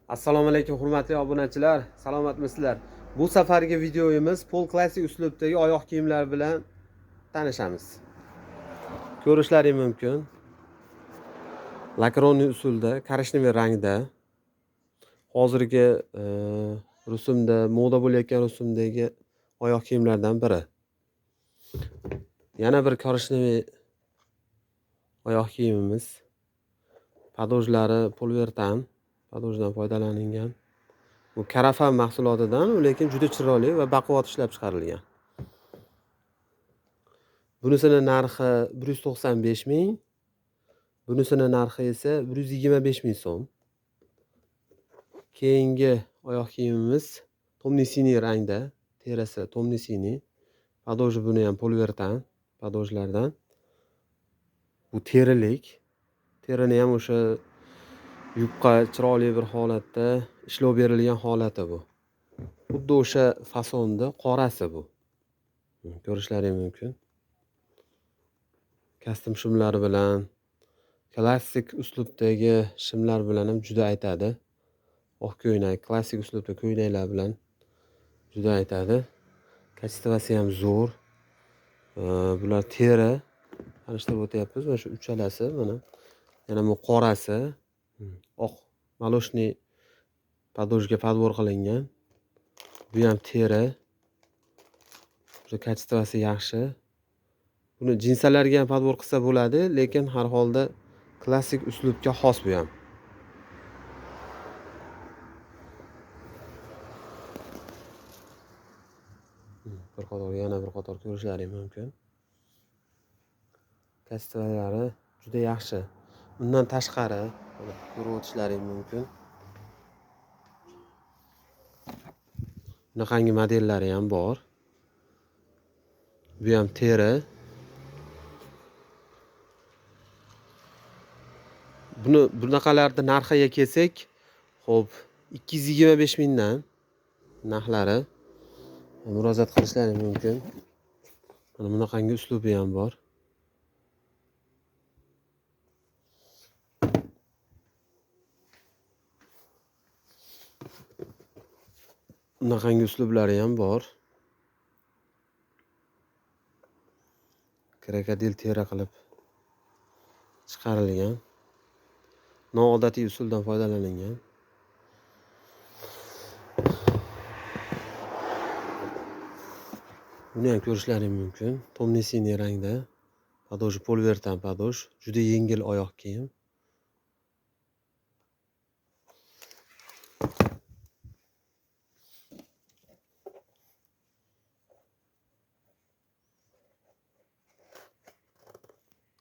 Assalomu alaykum hurmatli obunachilar, salomatmisizlar? Bu safargi videomiz pol klassik uslubdagi oyoq kiyimlar bilan tanishamiz. Ko'rishlaring mumkin. Lakroniy usulda, korичневый rangda. Hozirgi rusumda moda bo'layotgan rusumdagi oyoq kiyimlardan biri. Yana bir korичневый oyoq kiyimimiz. Podojlari pulvertan, podojdan foydalanilgan. Bu karafan mahsulotidan, lekin juda chiroyli va baquvvat ishlab chiqarilgan. Bunisini narxi 195 ming, bunisini narxi esa 125 ming so'm. Keyingi oyoq kiyimimiz tomnisiniy rangda, terisi tomnisiniy. Podoji buni ham pulvertan, podojlardan. Bu terilik. Terini ham o'sha yupqa chiroyli bir holatda ishlov berilgan holati bu. Xuddi o'sha fasonda qorasi bu. Ko'rishlaring mumkin. Kostyum shimlari bilan, klassik uslubdagi shimlar bilan ham juda aytadi. Oq ko'ynak, klassik uslubda ko'ylaklar bilan juda aytadi. Kachestvasi ham zo'r. Bular teri. Tanishtirib o'tyapmiz. Mana shu uchalasi, mana yana bu qorasi, oq maloshniy podojga podbor qilingan. Bu ham teri. Juda kachestvasi yaxshi. Buni jinsalarga ham podbor qilsa bo'ladi, lekin har holda klassik uslubga xos bu ham. Bir qator, yana bir qator ko'rishlaring mumkin. Kachestvalari juda yaxshi. Undan tashqari ko'rib o'tishlaring mumkin. Bunaqangi modellari ham bor. Bu ham teri. Buni bunaqalarni narxiga kelsak, xo'p, 225 mingdan narxlari. Murojaat qilishlaring mumkin. Mana bunaqangi uslubi ham bor. Bunaqangi uslublari ham bor. Krokodil teri qilib chiqarilgan. Noodatiy usuldan foydalanilgan. Buni ham ko'rishlaring mumkin. Tomnisiniy rangda. Podoji polvertan podoj, juda yengil oyoq kiyim.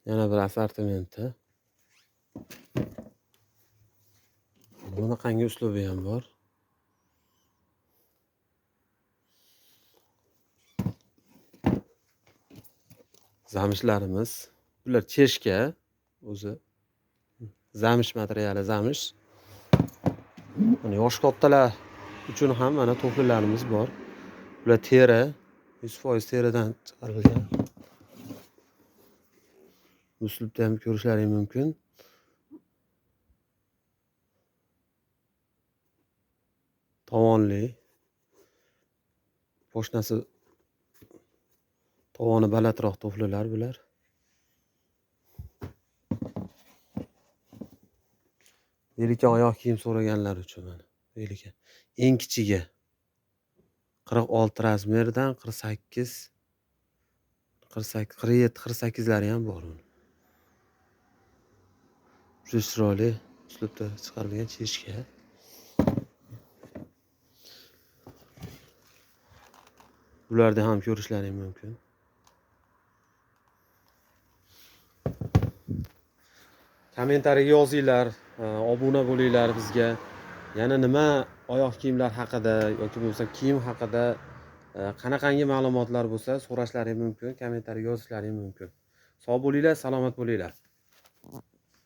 Yana bir assortimenti. Bunaqangi uslubi ham bor. Zamishlarimiz. Bular cheshka o'zi. Zamish materiali, zamish. Mana yosh kattalar uchun ham mana to'flilarimiz bor. Bular teri, 100% teridan chiqarilgan. Uslubda ham ko'rishlaring mumkin. Tovonli. Poshnasi tovoni balandroq to'flilar bular. Velika oyoq kiyim so'raganlar uchun mana. Velika eng kichigi 46 razmerdan 48, 48, 47, 48lari ham bor uni. Juda chiroyli uslubda chiqarilgan cheshka. Bularni ham ko'rishlaring mumkin. Kommentariyaga yozinglar, obuna bo'linglar bizga. Yana nima oyoq kiyimlar haqida yoki bo'lmasa kiyim haqida qanaqangi ma'lumotlar bo'lsa so'rashlaring mumkin, kommentariyaga yozishlaring mumkin. Sog' bo'linglar, salomat bo'linglar.